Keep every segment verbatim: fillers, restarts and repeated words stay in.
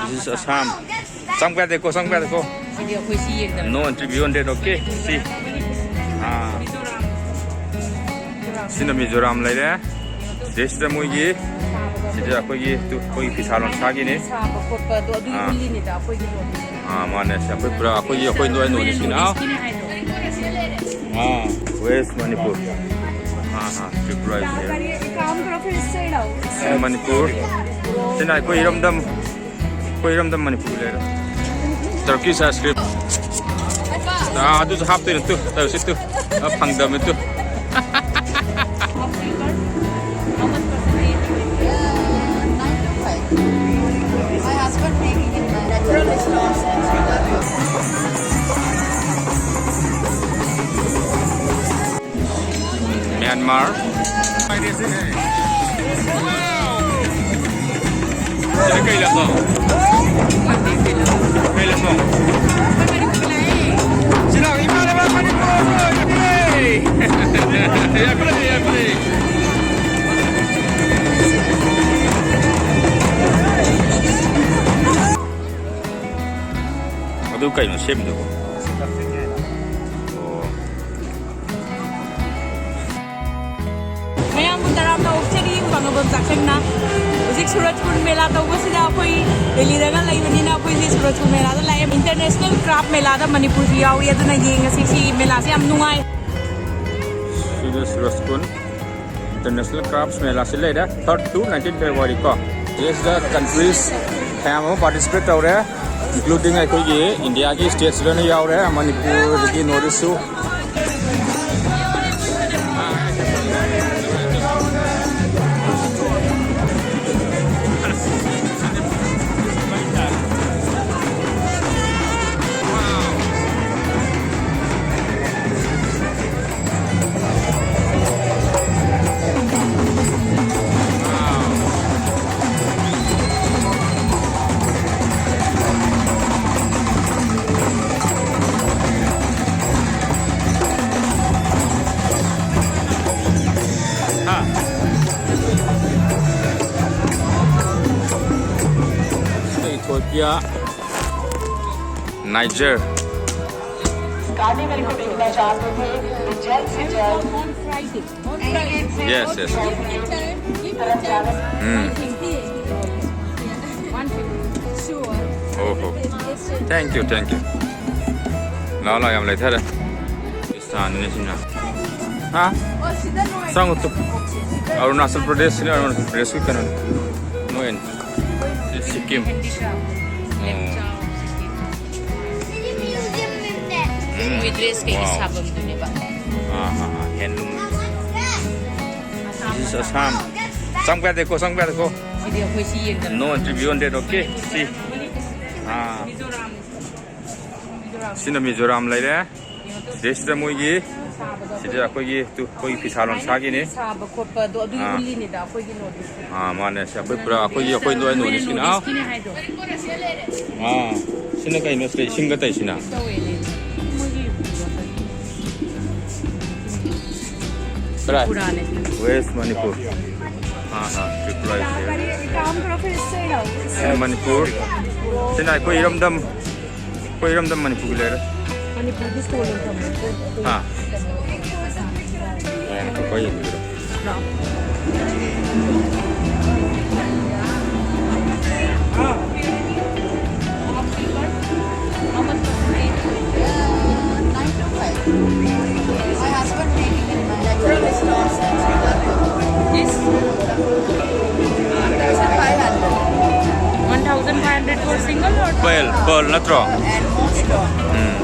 This is Assam. ꯆꯪꯕ ꯌꯥꯗꯦꯀꯣ, ꯆꯪꯕ ꯌꯥꯗꯦꯀꯣ꯫ ꯁꯤꯗꯤ ꯑꯩꯈꯣꯏ ꯁꯤ ꯌꯦꯡꯗꯕ꯫ No entry beyond that, okay? See. ꯑꯥ꯫ ꯁꯤꯅ ꯃꯤꯖꯣꯔꯥꯝ ꯂꯩꯔꯦ꯫ ꯁꯤꯗꯩꯁꯤꯗ ꯃꯣꯏꯒꯤ, ꯁꯤꯗ ꯑꯩꯈꯣꯏꯒꯤ, ꯇꯨ, ꯑꯩꯈꯣꯏꯒꯤ ꯐꯤꯁꯥ ꯂꯣꯟꯁꯥꯒꯤꯅꯤ꯫ ꯁꯥꯕ ꯈꯣꯠꯄ ꯑꯗꯣ ꯑꯗꯨꯒꯤ ꯑꯥ꯫ ꯎꯜꯂꯤꯅꯤꯗ ꯑꯩꯈꯣꯏꯒꯤ ꯂꯣꯟ꯫ ꯑꯥ, ꯃꯥꯅꯦ꯫ ꯁꯤ ꯑꯩꯈꯣꯏ ꯄꯨꯔꯥ, ꯑꯩꯈꯣꯏꯒꯤ, ꯑꯩꯈꯣꯏ ꯅꯣꯏ ꯅꯣꯔꯠ ꯏꯁꯀꯤꯅ꯫ Ah, West Manipur꯫ Ah, ah, Tripura is here꯫ And Manipur꯫ ꯁꯤꯅ ꯑꯩꯈꯣꯏ ꯏꯔꯝꯗꯝ, ꯑꯩꯈꯣꯏ ꯏꯔꯝꯗꯝ ꯃꯅꯤꯄꯨꯔ ꯂꯩꯔꯦ꯫ Turkish ice cream꯫ ꯑꯥ, ꯑꯗꯨꯁꯨ ꯍꯥꯞꯇꯣꯏꯅꯦ ꯇꯨ, ꯇꯧꯁꯤ ꯇꯨ꯫ ꯑ, ꯐꯪꯗꯕꯅꯤ ꯇꯨ꯫ Myanmar. ꯁꯤꯅ ꯀꯩ ꯂꯝꯅꯣ? ꯀꯩ ꯂꯝꯅꯣ? ꯁꯤꯅ ꯏꯃꯥꯟꯅꯕ ꯃꯅꯤꯄꯨꯔ! ꯌꯥꯏꯐꯔꯦ! ꯌꯥꯏꯐꯔꯦ! ꯌꯥꯏꯐꯔꯦ! ꯑꯗꯨ ꯀꯩꯅꯣ ꯁꯦꯝꯗꯨꯕꯨ? ꯑꯣ꯫ ꯃꯌꯥꯝꯕꯨ ꯇꯔꯥꯝꯅ ꯑꯣꯛꯆꯔꯤ, ꯈ꯭ꯋꯥꯡꯉꯕꯝ ꯆꯥꯛꯁꯪꯅ꯫ ꯍꯧꯖꯤꯛ ꯁꯨꯔꯖ ꯀꯨꯟ ꯃꯦꯂꯥ ꯇꯧꯕꯁꯤꯗ ꯑꯩꯈꯣꯏ ꯗꯦꯜꯂꯤꯗꯒ ꯂꯩꯕꯅꯤꯅ ꯑꯩꯈꯣꯏꯁꯦ ꯁꯨꯔꯖ ꯀꯨꯟ ꯃꯦꯂꯥꯗ ꯂꯥꯛꯑꯦ꯫ International Craft ꯃꯦꯂꯥꯗ ꯃꯅꯤꯄꯨꯔꯁꯨ ꯌꯥꯎꯏ, ꯑꯗꯨꯅ ꯌꯦꯡꯉꯁꯤ꯫ ꯁꯤ ꯃꯦꯂꯥꯁꯦ ꯌꯥꯝ ꯅꯨꯡꯉꯥꯏ꯫ ꯁꯤꯗ ꯁꯨꯔꯖ ꯀꯨꯟ International Crafts ꯃꯦꯂꯥꯁꯤ ꯂꯩꯔꯦ, third to nineteen February ꯀꯣ꯫ ꯁꯤꯗꯩꯁꯤꯗ countries ꯃꯌꯥꯝ ꯑꯃ participate ꯇꯧꯔꯦ, including ꯑꯩꯈꯣꯏꯒꯤ ꯏꯟꯗꯤꯌꯥꯒꯤ states ꯂꯣꯏꯅ ꯌꯥꯎꯔꯦ, ꯃꯅꯤꯄꯨꯔꯗꯒꯤ North East ꯁꯨ꯫ Ethiopia, Niger. गाने मेरे को देखना चाहते थे, तो जल्द से जल्द। On Friday. On Friday. Yes, yes. Give me time. Give me time. Hmm. One fifty. Sure. Oh, oh. Thank you, thank you. ꯂꯥꯛꯑꯣ, ꯂꯥꯛꯑꯣ, ꯌꯥꯝ ꯂꯩꯊꯔꯦ꯫ ꯏꯁꯇꯥꯟꯅꯤꯅꯦ ꯁꯤꯅ꯫ ꯍꯥ? ꯆꯪꯉꯨ ꯇꯨ꯫ ꯑꯔꯨꯅꯥꯆꯜ ꯄ꯭ꯔꯗꯦꯁꯁꯤꯅꯦ, ꯑꯔꯨꯅꯥꯆꯜ ꯄ꯭ꯔꯗꯦꯁꯀꯤ ꯀꯩꯅꯣꯅꯤ꯫ ꯃꯣꯏ ꯁꯤ ꯁꯤꯛꯀꯤꯝ꯫ ꯑꯣ꯫ ꯎꯝ꯫ ꯃꯣꯏ ꯗ꯭ꯔꯦꯁ ꯀꯩꯀꯩ ꯁꯥꯐꯝꯗꯨꯅꯦꯕ꯫ ꯑꯥ, ꯑꯥ, ꯑꯥ, ꯍꯦꯟꯂꯨꯝ꯫ This is Assam. ꯆꯪꯕ ꯌꯥꯗꯦꯀꯣ, ꯆꯪꯕ ꯌꯥꯗꯦꯀꯣ꯫ ꯁꯤꯗꯤ ꯑꯩꯈꯣꯏ ꯁꯤ ꯌꯦꯡꯗꯅ꯫ No entry beyond that, okay? See. ꯑꯥ꯫ ꯁꯤꯅ ꯃꯤꯖꯣꯔꯥꯝ ꯂꯩꯔꯦ꯫ ꯁꯤꯗꯩꯁꯤꯗ ꯃꯣꯏꯒꯤ, ꯁꯤꯗ ꯑꯩꯈꯣꯏꯒꯤ, ꯇꯨ, ꯑꯩꯈꯣꯏꯒꯤ ꯐꯤꯁꯥ ꯂꯣꯟꯁꯥꯒꯤꯅꯤ꯫ ꯁꯥꯕ ꯈꯣꯠꯄ ꯑꯗꯣ ꯑꯗꯨꯒꯤ ꯑꯥ꯫ ꯎꯠꯂꯤꯅꯤꯗ ꯑꯩꯈꯣꯏꯒꯤ ꯅꯣꯠ ꯏꯁꯀꯤ꯫ ꯑꯥ, ꯃꯥꯅꯦ꯫ ꯁꯤ ꯑꯩꯈꯣꯏ ꯄꯨꯔꯥ, ꯑꯩꯈꯣꯏꯒꯤ, ꯑꯩꯈꯣꯏ ꯂꯣꯏ ꯅꯣꯠ ꯏꯁꯀꯤꯅꯤ꯫ ꯑꯥ꯫ ꯅꯣꯠ ꯏꯁꯀꯤꯅꯤ ꯍꯥꯏꯗꯣ꯫ ꯑꯥ, ꯁꯤꯅ ꯀꯩꯅꯣ ꯁꯤꯗ ꯏꯁꯤꯡꯒ ꯇꯩꯁꯤꯅ? ꯇꯧꯋꯦꯅꯦ꯫ ꯃꯣꯏꯒꯤ ꯀꯗꯥꯏ? ꯇ꯭ꯔꯤꯄꯨꯔꯥꯅꯦ꯫ West Manipur. Ah, ah, Tripura is here꯫ काम करो फिर इससे ही आओ। ꯁꯤꯅ ꯃꯅꯤꯄꯨꯔ꯫ ꯁꯤꯅ ꯑꯩꯈꯣꯏ ꯏꯔꯝꯗꯝ꯫ ꯑꯩꯈꯣꯏ ꯏꯔꯝꯗꯝ ꯃꯅꯤꯄꯨꯔꯒꯤ ꯂꯩꯔꯦ꯫ ꯃꯅꯤꯄꯨꯔꯒꯤ ꯁ꯭ꯇꯣꯜ ꯑꯣꯏꯅ ꯊꯝꯃꯦ꯫ ꯑꯥ꯫ ꯌꯥꯔꯦ, ꯑꯩꯈꯣꯏ ꯌꯦꯡꯕꯤꯔꯣ꯫ ꯂꯥꯛꯑꯣ꯫ How much percentage? Uh, nine to five. My husband making it natural stores and this? One thousand five hundred. One thousand five hundred for single or? Pearl, pearl ꯅꯠꯇ꯭ꯔꯣ? And more stone. Um.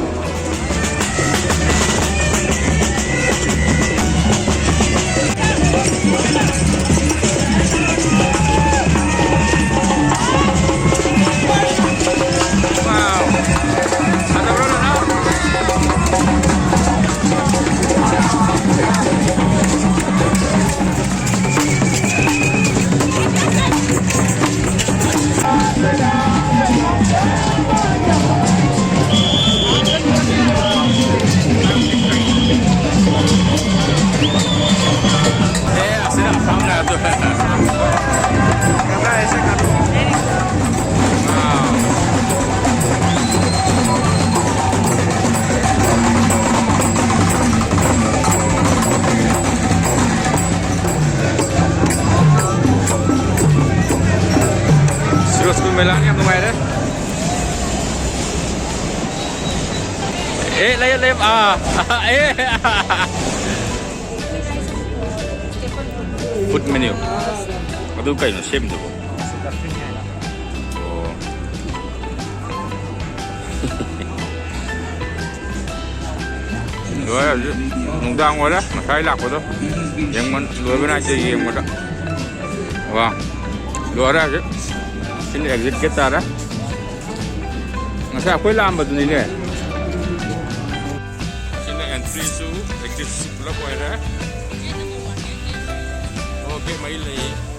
Wow. ꯐꯖꯕ꯭ꯔꯣ ꯅꯅꯥꯎ? School ꯃꯦꯂꯥ ꯌꯥꯝ ꯅꯨꯡꯉꯥꯏꯔꯦ꯫ ꯑꯦ, ꯂꯩꯌꯦ, ꯂꯩꯌꯦ꯫ ꯑꯥ, ꯑꯦ꯫ Food menu꯫ ꯑꯗꯨ ꯀꯩꯅꯣ ꯁꯦꯝꯗꯨꯕꯣ? ꯑꯣ꯫ ꯂꯣꯏꯔꯦ ꯍꯧꯖꯤꯛ꯫ ꯅꯨꯡꯗꯥꯡ ꯑꯣꯏꯔꯦ ꯉꯁꯥꯏ ꯂꯥꯛꯄꯗꯣ꯫ ꯌꯦꯡꯃꯟ-, ꯂꯣꯏꯕ ꯅꯥꯏꯗꯦ ꯌꯦꯡꯕꯗ꯫ ꯋꯥ꯫ ꯂꯣꯏꯔꯦ ꯍꯧꯖꯤꯛ꯫ ꯁꯤꯅ exit gate ꯇꯥꯔꯦ꯫ ꯉꯁꯥꯏ ꯑꯩꯈꯣꯏ ꯂꯥꯛꯑꯝꯕꯗꯨꯅꯤꯅꯦ꯫ ꯁꯤꯅ entry ꯁꯨ exit ꯁꯨ ꯄꯨꯂꯞ ꯑꯣꯏꯔꯦ꯫ ꯑꯣ, gate ꯃꯔꯤ ꯂꯩ꯫